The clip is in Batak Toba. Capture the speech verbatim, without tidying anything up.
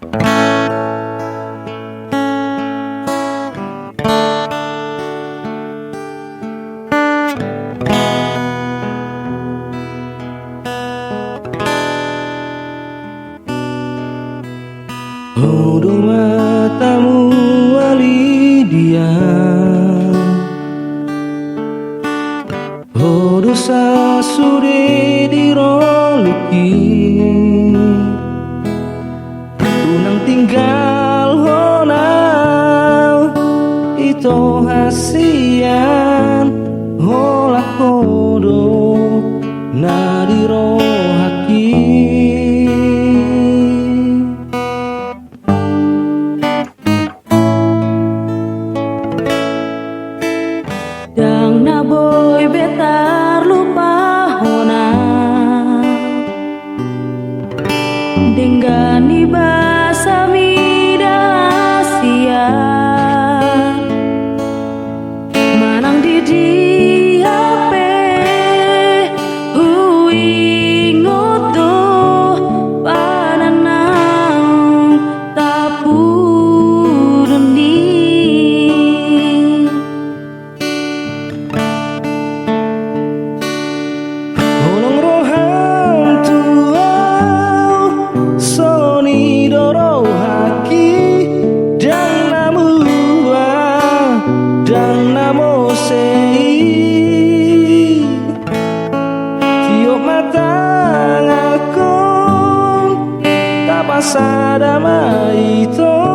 Ho do matamu, ale dia. Ho do sasude di rolingki. Unang tinggalhon au, ito hasian, holan ho do na di rohangki. Ndang na boi be tarlupahon au denggan ni basa mida hasian. Manang di dia pe huingot do pananaon tapudun i. Holong roham tu au, songon i do rohangki, ndang na mual, ndang na mose i. Tiop ma tanganhon, tapasada ma ito.